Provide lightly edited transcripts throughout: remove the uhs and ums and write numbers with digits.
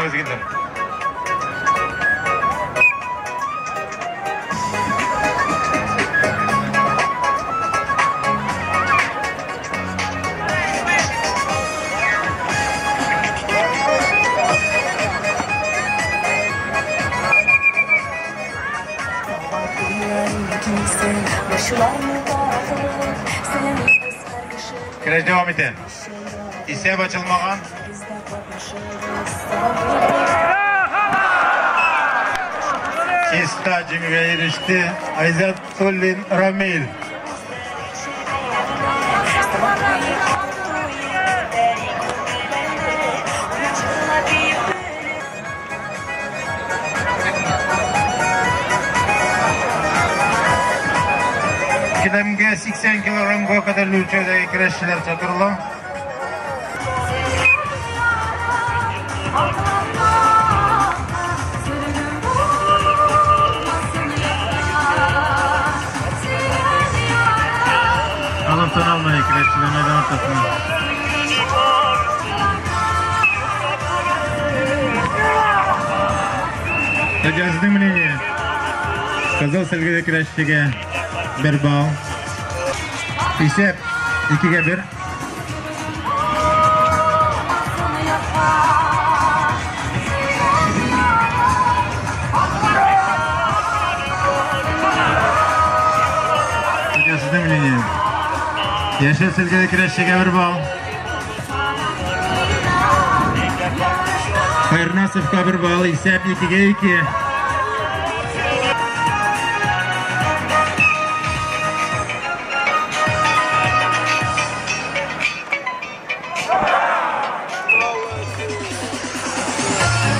Әзерләнегез, егетләр. Көрәш дәвам итә. Исәп ачылмаган. Чиста җиңүгә иреште Айзатуллин Рамил. Келәмгә 80 килограммга кадәр үлчәүдәге көрәшчеләр чакырыла. Alın almayın көрәшчеләр мәйдан уртасына. Судья, сезнең мнение? Кызыл сөлгеле көрәшчегә 1 балл. Исәп 2-1. Судья, сезнең мнение? Яшел сөлгеле көрәшчегә 1 балл. Хайрнасовка 1 балл, исәп 2-2.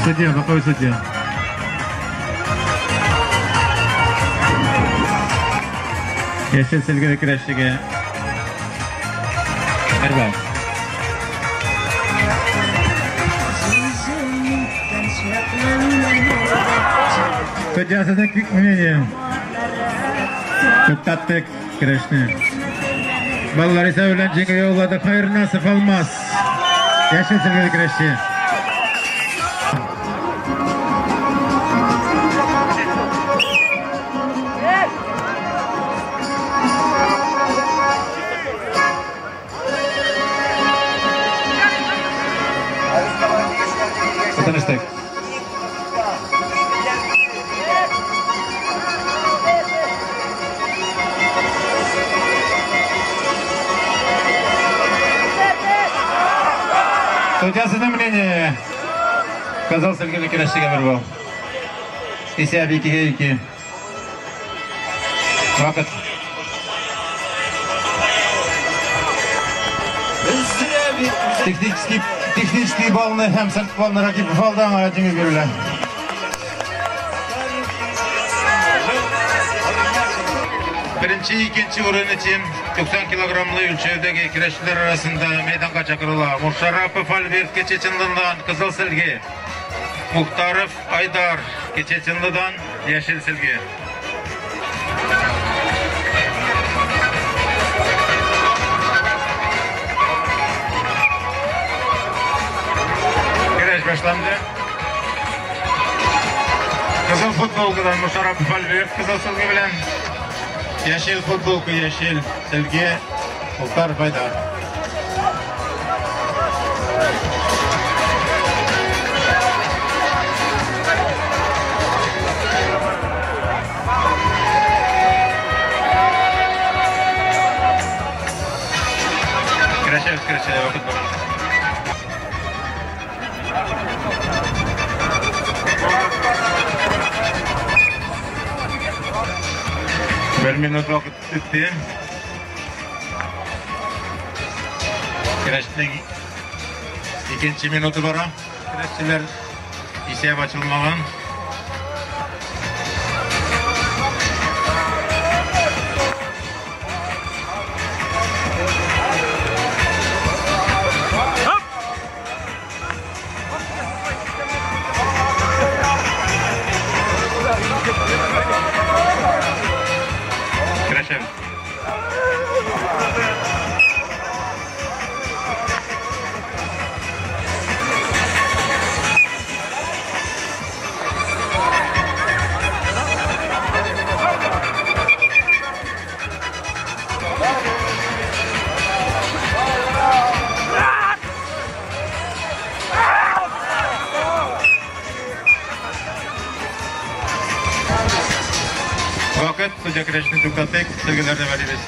Судья, боковой судья. Яшел сөлгеле көрәшчегә 1 балл. Судья, сезнең мнение? Туктаттык көрәшне. Баллар исәбе белән җиңү яулады Хайрнасов Алмаз. Яшел сөлгеле көрәшче. Tanıştık. Судья, сезнең мнение? Кызыл сөлгеле көрәшчегә 1 балл. Исәп 2-2. Вакыт. Технический баллны һәм сырт баллны Ракипов алды, аңа җиңү бирелә. Беренче, икенче урын өчен 90 килограммлы үлчәүдәге көрәшчеләр арасында мәйданга чакырыла. Мушарапов Альберт Кече Чынлыдан кызыл сөлге. Мухтаров Айдар Кече Чынлыдан яшел сөлге. Көрәш башланды. Кызыл футболкадан Мушарапов Альберт кызыл сөлге белән, яшел футболка, яшел сөлге Мухтаров Айдар. Көрәшәбез, көрәшәбез, вакыт бар. 1 минут вакыт үтте. Көрәшнең икенче минуты бара. Көрәшчеләр исәп ачылмаган. Көрәшәбез. Судья көрәшне туктатыйк, сөлгеләрне бәйлибез.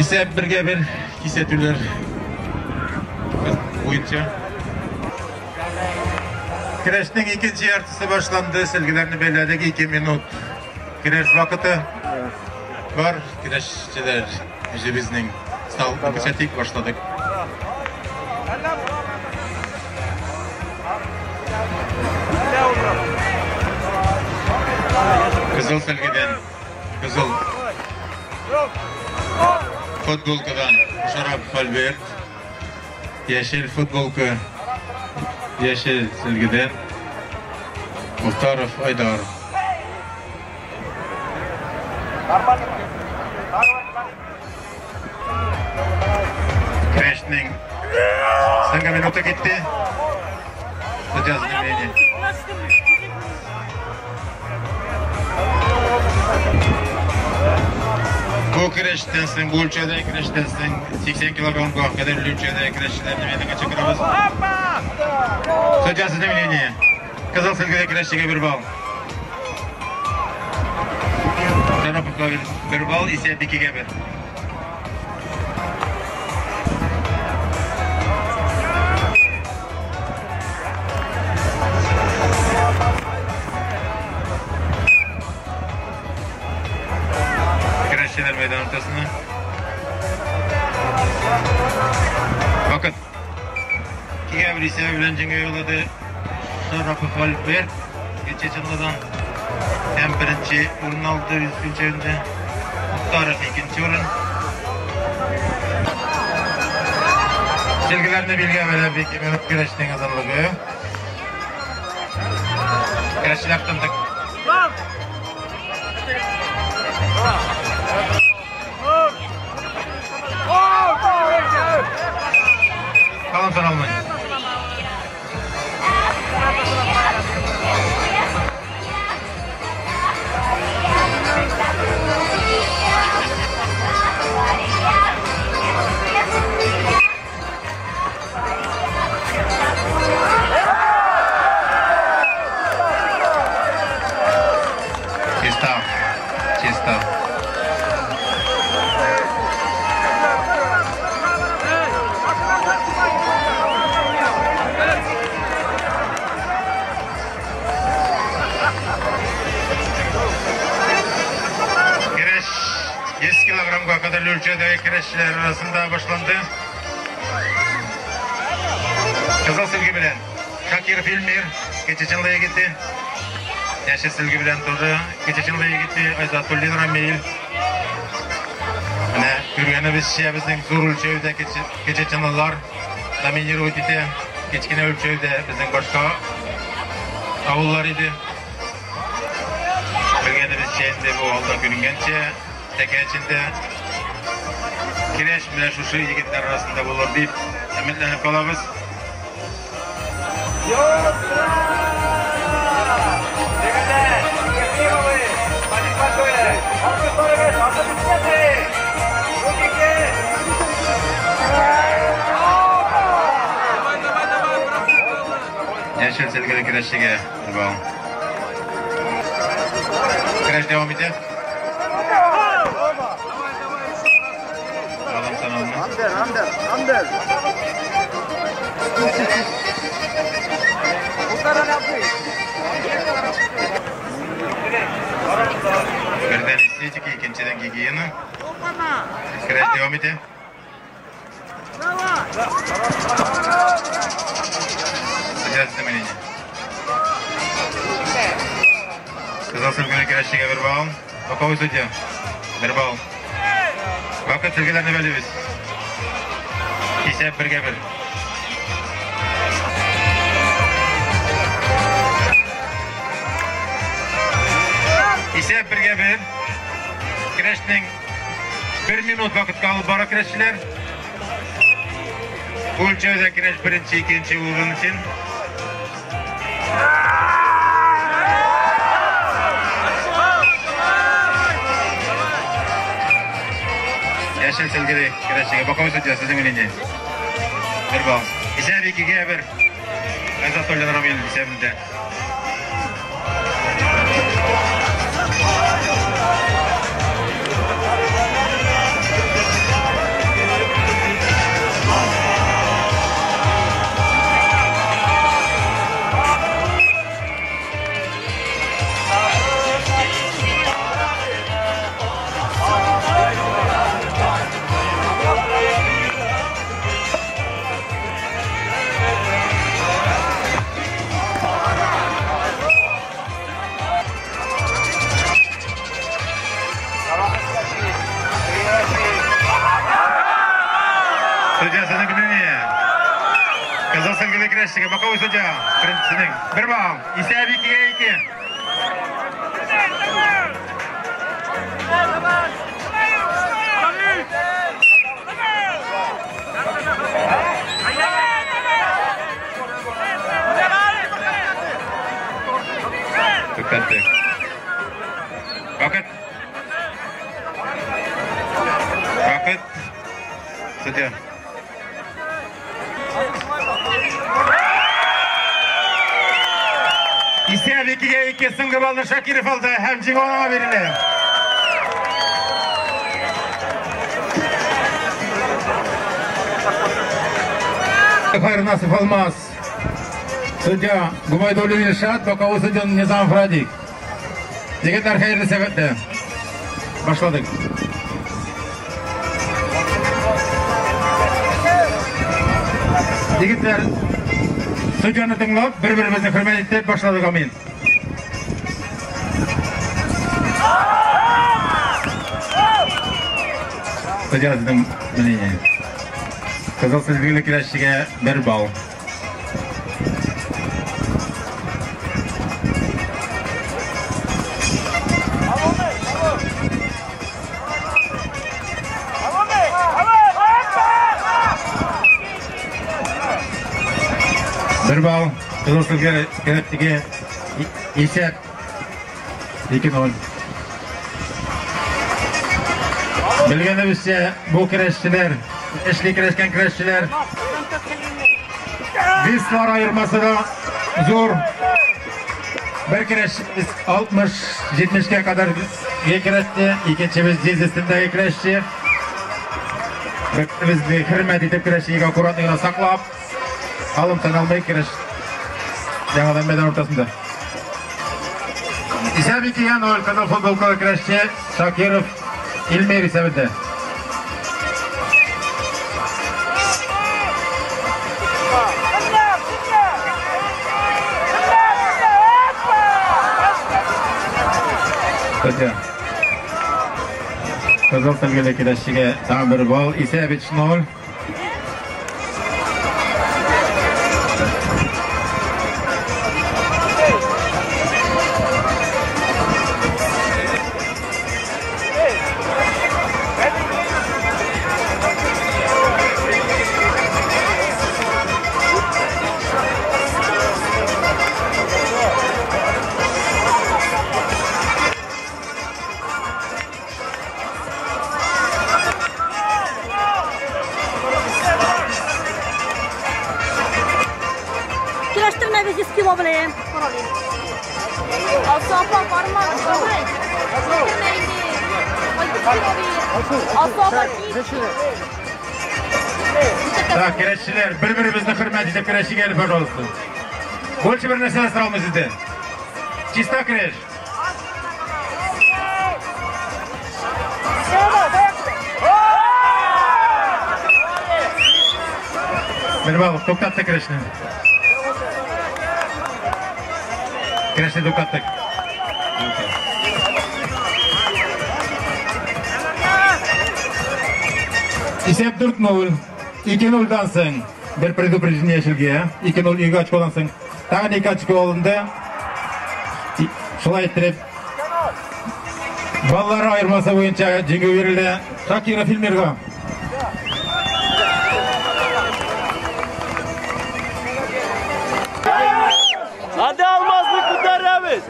Исәп бергә бер кисәтүләр буенча. Көрәшнең икенче яртысы башланды. Сөлгеләрне бәйләдек 2 минут. Көрәш вакыты бар. Көрәшчеләр үзебезнең стал күрсәтик башладык. Кызыл сөлгедән, кызыл футболкадан Шарапов Альберт, яшел футболка, яшел сөлгедән Мухтаров Айдар. Көрәшнең соңгы минуты китте. Судья заявление. Бу көрәштән соң, бу үлчәүдә көрәштән соң 80 килограммга кадәр үлчәүдә көрәшчеләрне мәйданга чакырабыз. Судья заявление. Кызыл сөлгедә көрәшчегә 1 балл. Шараповка 1 балл, исәп 2-гә 1. Көрәшчеләр мәйдан уртасына. Вакыт. 2-гә 1 исәбе белән җиңү яулады Шарапов Альберт. Кече Чынлыдан һәм беренче урын алды үз үлчәвендә. Мухтаров икенче урын. Сөлгеләрне билгә бәйләп 2 минут көрәшнең озынлыгы. Көрәшчеләр тындык. Калын саналмый. Чиста. Чиста. Көрәш 100 килограммга кадәр үлчәүдәге көрәшчеләр арасында башланды. Кызыл сөлге белән Шакиров Илмир, Кече Чынлы егете. Яшел сөлге белән тоже Кече Чынлы егете Айзатуллин Рамил. Менә күргәнебезчә, безнең зур үлчәүдә Кече Чынлылар доминировать итә. Кечкенә үлчәүдә безнең башка авыллар иде. Белгәнебезчә, инде бу алда күренгәнчә, тәкә эчендә көрәш менә шушы егетләр арасында булыр дип өметләнеп калабыз. Яшел сөлгеле көрәшчегә бер балл. Көрәш дәвам итә. Алым саналмый. Андер, Андер, Андер. Бердән эстетика, икенчедән гигиена. Көрәш дәвам итә. Судья заявление. Кызыл сөлгеле көрәшчегә 1 балл. Боковой судья 1 балл. Вакыт сөлгеләрне бәйлибез. Исәп бергә бер. Исәп бергә бер. Көрәшнең 1 минут вакытка алып бара көрәшчеләр. Бу үлчәүдә көрәш беренче, икенче урын өчен. Яшел сөлгеле көрәшчегә боковой судья, сезнең мнение. 1 балл. Исәп 2-гә 1. Айзатуллин Рамил исәбендә. Судья, сезнең мнение. Кызыл сөлгеле көрәшчегә боковой судья. Беренчесенең 1 балл. Исәп 2-2. Туктаттык. Вакыт. Вакыт. Судья. Исәп 2-2, соңгы баллны Шакиров алды һәм җиңү аңа бирелә. Хайрнасов Алмаз. Судья Губайдуллин Илшат, боковой судья Низамов Радик. Егетләр, хәерле сәгатьтә. Башладык. Егетләр, судьяны тыңлап, бер-беребезне хөрмәт итеп башладык, амин. Судья, сезнең мнение. Кызыл сөлгеле көрәшчегә 1 балл. 1 балл. Кызыл сөлгеле көрәшчегә исәп 2-0. Белгәнебезчә, бу көрәшчеләр, эшли көрәшкән көрәшчеләр, веслар аермасы да зур. Бер көрәшчебез 60-70-кә кадәр көрәште, икенчебез 100 өстендәге көрәшче. Безне хөрмәт итеп көрәшчегә аккуратно гына саклап, алым алмый көрәш яңадан мәйдан уртасында. Исәп 2-0, кызыл футболкалы көрәшче Шакиров Илмир исәбендә. Судья. Кызыл сөлгеле көрәшчегә тагын 1 балл. Исәп 3-0. Көрәштермәбез 100 кило белән. Алсу апа барма. Алсу апа. Так, көрәшчеләр, бер-беребезне хөрмәт итеп көрәшик әле, пожалуйста. Больше бер нәрсә сорамый сездән. Чиста көрәш. Бер балл, туктаттык көрәшне. Көрәшне туктаттык. Исәп 4-0. 2-0-дан соң бер предупреждение яшелгә. 2-0 2 очкодан соң тагын 2 очко алынды. Шулай итеп баллар аермасы буенча җиңү бирелде Шакиров Илмирга. Hadi Almazlı kurtarırız.